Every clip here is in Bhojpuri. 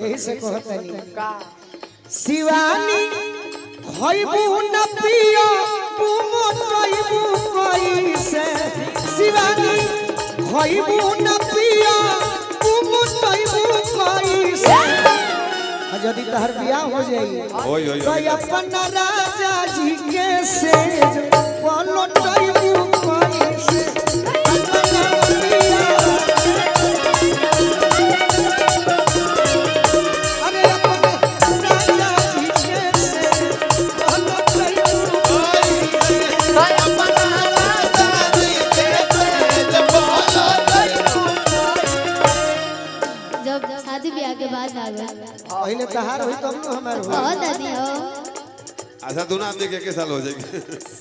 यही से कहतनी शिवानी खइबू न पियो बुमो कइबू कइसे शिवानी खइबू न पियो बुमो कइबू कइसे। आ यदि तहर बियाह हो जाई होई होई तो अपन राजा जी के सेज पलटइबू कइसे अपना पिया अरे अपन राजा जी के सेज पलटइबू कइसे। जब शादी ब्याह के बाद आवे पहले तहार होई तब न हमार होई। बहुत दादी हो अच्छा दोनों आदमी के एक साल हो जाएगी।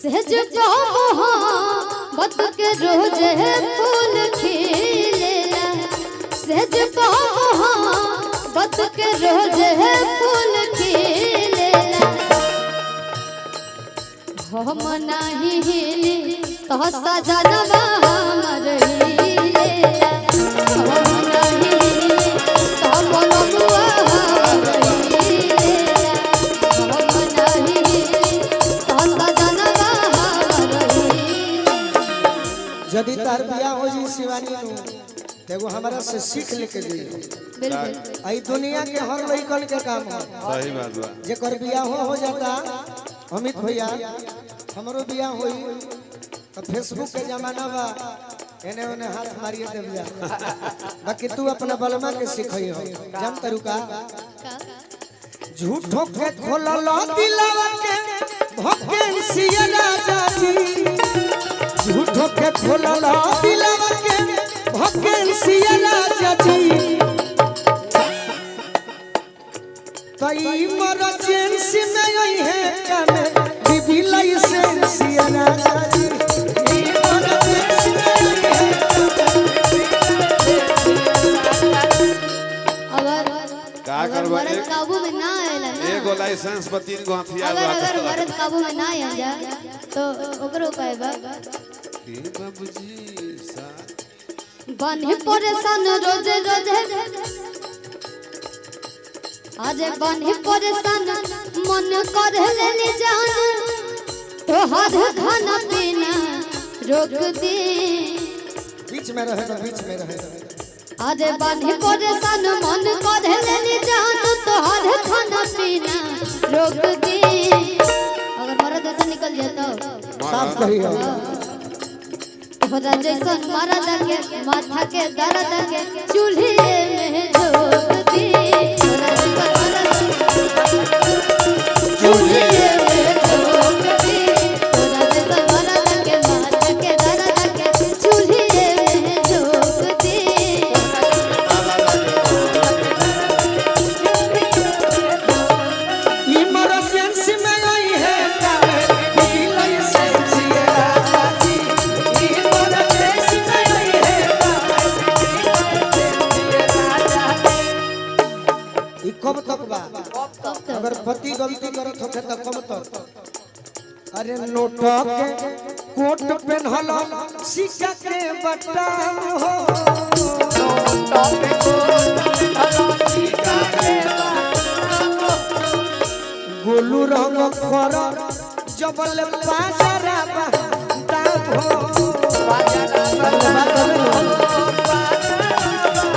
सहज मोहब्बत के रोज है फूल खिलेला सहज मोहब्बत के रोज है फूल खिलेला हम नाही हिली तो सजनवा हमर हिलेला हम नाही हिली तो मनमुआ हमर हिलेला हम नाही हिली तो सजनवा हमर हिलेला। यदि तहार बियाह हो जी शिवानी नु तेगो हमरा से सीख लेके जाई। बिल्कुल आई दुनिया के हर लइकन के काम हो सही बात बा। जेकर बियाह हो जाता अमित भैया हमरो बियाह होई तो फेसबुक के जमाना बा एने ओने हाथ मारिए देव जा। बाकी तू अपना बलमा के सिखई हो जान तरुका का झूठो के खोलल दिलवा के भकेंसी राजा जी झूठो के खोलल दिलवा के भकेंसी राजा जी तई इमरजेंसी में आई है कमे बीबी लाइसेंस राजा जी इमरजेंसी में आई है अगर का अगर करबा मर्द एक काबू में ना आवेला ना एगो लाइसेंस पर तीन गो हथियार अगर बा। अगर मर्द काबू में ना आ जा तो ओकरो उपाय बा के बाबूजी साथ बान्हे परेशान रोज रोज आज बान्हे परेशान मन कर लेली जान तोहर खाना पीना रोक दे बीच में रहे तो बीच में रहे आज बान्हे परेशान मन कर लेली जान तोहर खाना पीना रोक दे। अगर मर्द ऐसा निकल जाए तो साफ कही हो तोहरा जैसन मरद के माथा के दर्द के चूल्हे में झोंक दे। तोहरा जैसन मरद के चूल्हे में झोंक दे। तोहरा जैसन मरद के माथा के दर्द के चूल्हे में झोंक दे। इमरजेंसी में आई है कामे बीबी लाइसेंस राजा जी इमरजेंसी में आई है कामे ई कब तक बा कब तक? अगर पति गलती करत होखे त कब तक? अरे नोट के कोट पेन्हल सिक्का के बटाम हो गोलू रंग खर जबल पाजरा बा दाम हो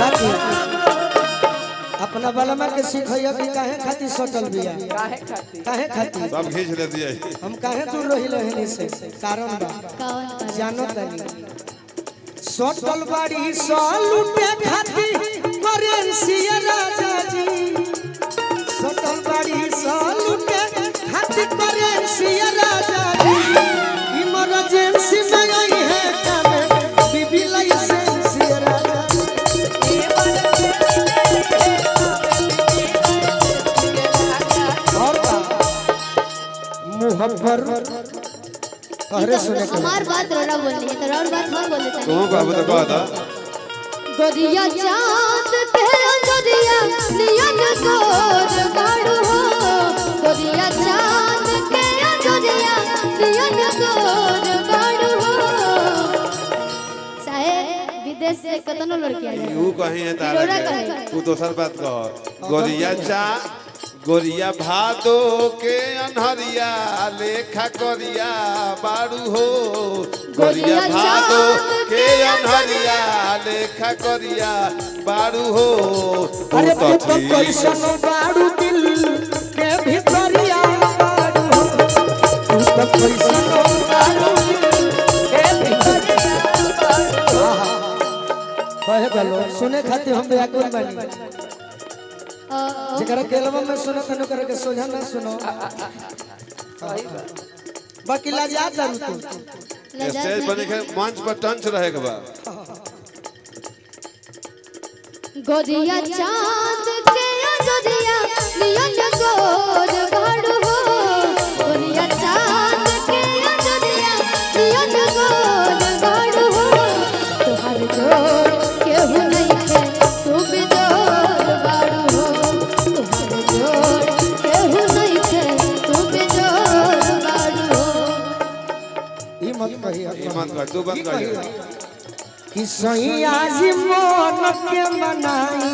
बाकी अपना बलमा के सिखैया कि काहे खातिर सटल बिया काहे खातिर सब खींच लेती है। हम काहे दूर रहिल हनी से कारण बा कौन कारण? जानो तनी सटल बाड़ी सलूटे खातिर करेंसी राजा जी सटल बाड़ी सलूटे खातिर करेंसी राजा जी इमरजेंसी में आई है कामे बीबी लाइसेंस राजा और का मुँह पर कहरे सुने के हमार बात रोड़ा बोलनी है तो और बात हम बोले तू बाबू तो कह दा। गोरिया चाँद के अंजोरिया नियन गोर बाड़ू हो गोरिया चाँद के अंजोरिया नियन गोर बाड़ू हो चाहे विदेश से से कतनो लड़की आ जाए। ऊ कहीं है तारा रौरा के। कहे। तू दोसर बात कह। गोरिया चा गोरिया भादो के अनहरिया लेखा करिया बारू हो। गोरिया भादो के अनहरिया लेखा करिया बारू हो। अरे तू तो कैसन बारू दिल के भितरिया बारू हो। तू तो कैसन बारू दिल के भितरिया बारू हो। कहे गलो सुने खातिर हम व्याकुल बानी। जेकरा के एल्बम में सुनो तनु करे के सोझा ना सुनो। बाकी लाजा दारू तू स्टेज बने के मंच पर टंच रहे के बा। गोरिया चांद के गोरिया नियन गोर भाड़ू हो। गोरिया चांद के गोरिया नियन गोर भाड़ू हो। तोहर जोड़ केहू नहीं है तू बेजोड़ बाड़ू हो। तोहर जोड़ केहू नहीं है तू बेजोड़ बाड़ू हो। ई मत कही ई मत कह तू बंद कर। कि सैया जी मन के मनाई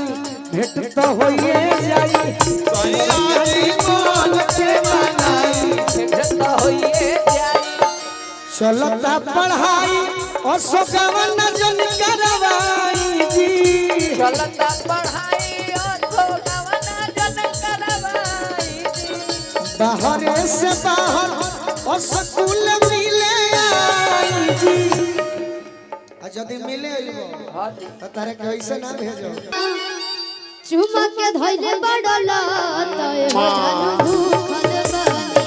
भेंट तो होइए जाई। सैया जी मन के मनाई भेंट तो होइए जाई। चलता पढ़ाई अशोकवन जन करवाई जी। चलता पढ़ाई अशोकवन जन करवाई जी। बाहर से बाहर स्कूल मिले आई जी। आ यदि मिले अइबो त तारे कैसे ना भेजो। चुमा के धइले बड़ल तय हो जानू भूखल बानी।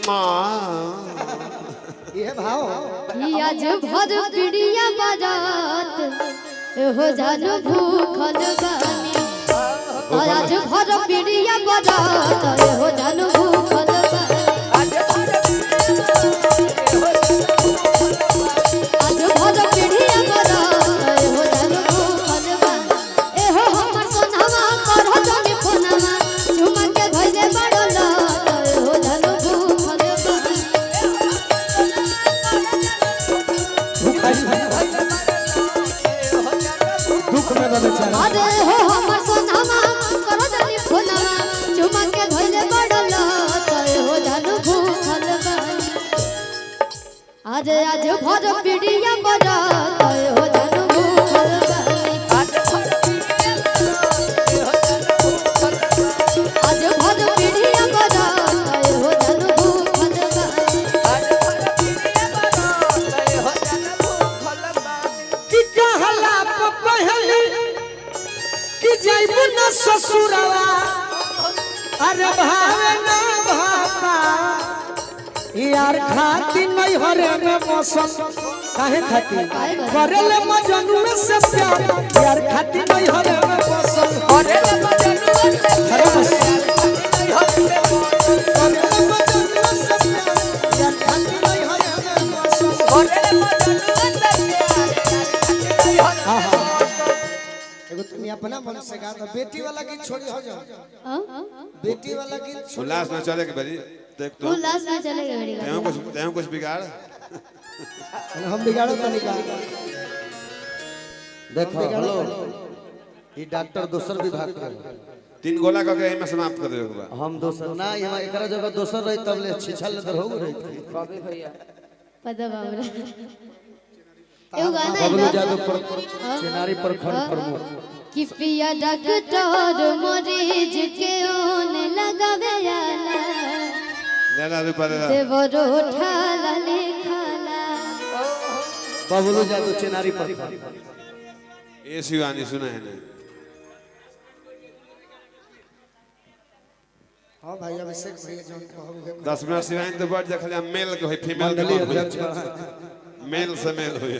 माँ ये भाव आज भर पिड़िया बारात हो जानू भूखल बानी। आज भर पिड़िया बारात हो जानू भूखल बानी। आज भर आज भर पिड़िया बारात हो जानू भूखल बानी। एहो हमर सोनावा करह जानी फोनावा चुमा के धइले बड़ल हो जानू भूखल बानी। दुख में बा बेचारा। अरे हो हमर सोनावा करह जानी फोनावा चुमा के धइले बड़ल हो जानू भूखल बानी। अरे आज भर पिड़िया बारात हो जानू भूखल बानी। आज भर आज भर पिड़िया बारात हो जानू भूखल बानी। आज भर पिड़िया बारात हो जानू भूखल बानी। कि कहला प कहली कि जाइबू न ससुरवा अरे भावे ना भापा यार खाती नहीं हरे में मौसम काहे खाती करले मजनू से प्यार यार खाती नहीं हरे में मौसम अरे मजनू अरे बस। करले मजनू से प्यार यार खाती नहीं हरे में मौसम। अरे मजनू आहा। एगो तुम अपना मन से गा दो बेटी वाला गीत छोड़ी हो जाओ। हाँ? बेटी वाला गीत छोड़ी। उल्लास ना चले के बरी देख तो वो लास्ट में चलेगा मेरी तेहू कुछ तेहू कुछ बिगाड़। हम बिगाड़ो तनिका। देखो हेलो ये डॉक्टर दोसर विभाग के। तीन गोला कह के एहिमे समाप्त कर देबे के बा। हम दोसर ना यहाँ एकरा जगह दोसर रही तब ले छिछल ले हो रही। कवि भैया पता बाबरा एगो गाना है बबलू ना जादव पर चिनारी प्रखंड प्रमुख। कि पिया डॉक्टर मरीज के ओन लगावे आला ले ला रुपा ले ला। देवरो ठाला लिखाला। बबलू जादव चिनारी प्रखंड। ए शिवानी सुना है ना। हाँ भाई अभिषेक भैया जौन कहब उहे। 10 मिनट शिवानी तो बढ़ जा खाली हम मेल के होई फीमेल के मंडली मत होई। अध्यक्ष बा। मेल से मेल होई।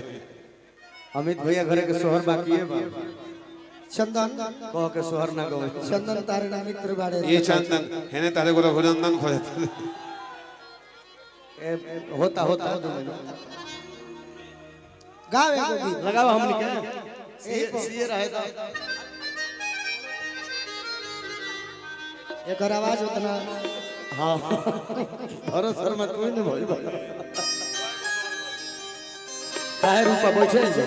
अमित भैया घरे के सोहर बाकी है बा। चंदन कह के सोहर ना गवे। चंदन तारे ना मित्र बाड़े। ये चंदन हेने तारे को रघुनंदन खोजत। ए, होता होता दो महीना। गाओ एगो गीत लगाओ हमनी के सीए सीए रहे तो एकर आवाज उतना। हां भरत शर्मा तू नहीं भइल बा। काहे रूपा बैठल छै।